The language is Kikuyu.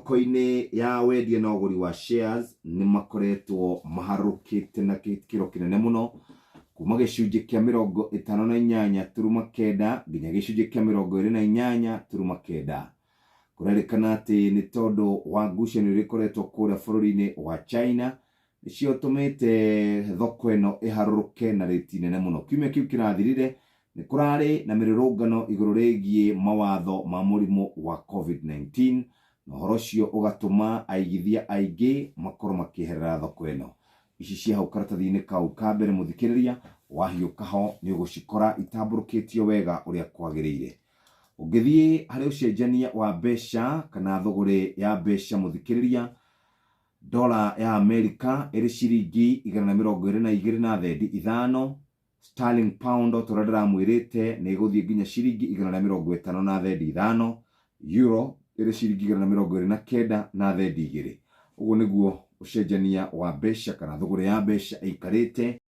Thoko-inĩ ya wendia na ũgũri wa shares nĩ makoretwo maharũrũkĩte na gĩkĩro kĩnene mũno kuma gĩcunjĩ kĩa 58.9 nginya gĩcunjĩ kĩa 28.9. Kũrerĩkana atĩ nĩ tondũ wa ngucanio iria ikoretwo kũrĩa bũrũri-inĩ wa China nĩcio tũmĩte thoko ĩno ĩharũrũke na rĩti nene mũno. Kiumia kĩu kĩrathirire nĩ kũrarĩ na mĩrũrũngano igũrũ rĩgiĩ mawatho ma mũrimũ wa COVID-19 na ũhoro ũcio ũgatũma aigithia aingĩ makorwo makĩeherera thoko ĩno. Ici cia hau karatathi-inĩ kau ka mbere mũthikĩrĩria, wahiũka ho nĩ ũgũcikora itambũrũkĩtio wega ũrĩa kwagĩrĩire. Ũngĩthiĩ harĩ ũcenjania wa mbeca kana thũgũrĩ ya mbeca mũthikĩrĩria, Dola ya Amerika ĩrĩ ciringi 122 na thendi ithano, Sterling pound o ta ũrĩa ndĩramwĩrĩte nĩ ĩgũthiĩ nginya ciringi 150 na thendi ithano, Euro ĩrĩ ciringi 129 na thendi igĩrĩ. Ũguo nĩguo ũcenjania wa mbeca kana thũgũrĩ ya mbeca ĩikarĩte.